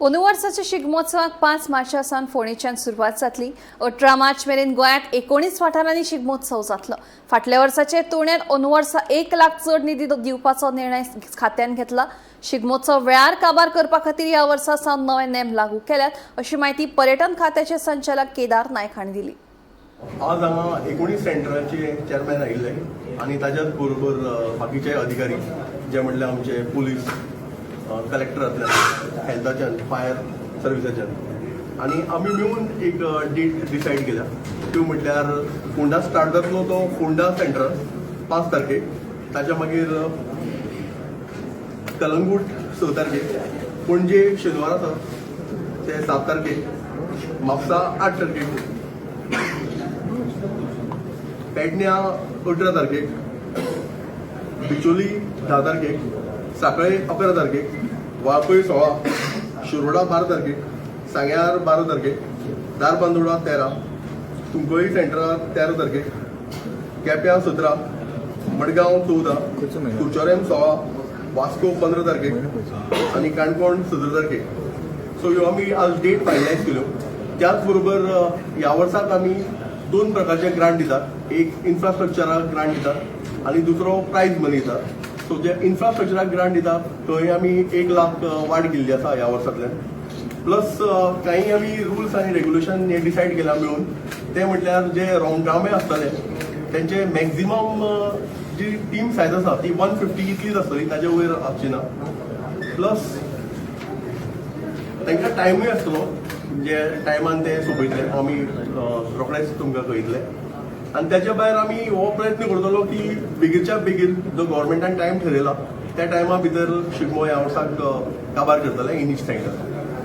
अंदू वर्साच्या शिगमोत्सवाक 5 मार्चा सावन फोंडेच्यान सुरवात जातली. 18 मार्च मेरेन गोंयांत 19 वाठारांनी शिगमोत्सव जातलो. फाटल्या वर्साचे तुळनेत अंदू वर्सा 1 लाख चड निधी दिवपाचो निर्णय खात्यान घेतला. शिगमोत्सव वेळार काबार करपा खातीर ह्या वर्सा सावन नवे नेम लागू केल्यात, अशी म्हायती पर्यटन खात्याचे संचालक केदार नायक हांणी दिली. आज हांगा 19 सेंटराचे चेअरमॅन आयिल्ले आनी ताच्याच बरोबर बाकीचे अधिकारी, जे म्हणल्यार आमचे पुलीस, कलेक्टरांतल्यान, हेल्थाच्यान, फायर सर्विसाच्यान, आनी आमी मेळून एक डेट डिसायड केल्या. त्यो म्हटल्यार फोंडा स्टार्ट जातलो तो फोंडा सेंटरान 5 तारखेक, ताच्या मागीर कलंगूट 6 तारखेक, पणजे शेनवार आसा ते 7 तारखेक, म्हापसा 8 तारखेक, पेडण्या 18 तारखेक, बिचोली 10 तारखेक, सांखळे 11 तारखेक, वाळपय 16, शिरोडा 12 तारखेक, सांग्यार 12 तारखेक, धारबांदोडा 13, कुंकळी सेंटरार 13 तारखेक, केप्यां 17, मडगांव 14, कुडचोरेम 16, वास्को 15 तारखेक आनी काणकोण 17 तारखेक. सो ह्यो आमी आज डेट फायनलायज केल्यो. त्याच बरोबर ह्या वर्साक आमी दोन प्रकारचे ग्रांट दितात. एक इन्फ्रास्ट्रक्चराक ग्रांट दितात आनी दुसरो प्रायज मनी दितात. सो जे इन्फ्रास्ट्रक्चराक ग्रांट दितात थंय आमी 1 लाख वाड केल्ली आसा ह्या वर्सांतल्यान. प्लस काही आमी रुल्स आनी रेग्युलेशन हे डिसायड केला मेळून. ते म्हटल्यार जे रोमटामे आसतले तेंचे मॅक्झिमम जी टीम सायज आसा ती 150 इतलीच आसतली, ताजे वयर आसची ना. प्लस तांकां टायमूय आसतलो, जे टायमान ते सोंपयतले, आमी रोखडेच तुमकां कळयतले. आनी त्याच्या भायर आमी हो प्रयत्न करतलो की बेगीनच्या बेगीन जो गव्हर्मेंटान टायम ठरयला त्या टायमा भितर शिगमो ह्या वर्साक काबार करतले इन इच सेंटर.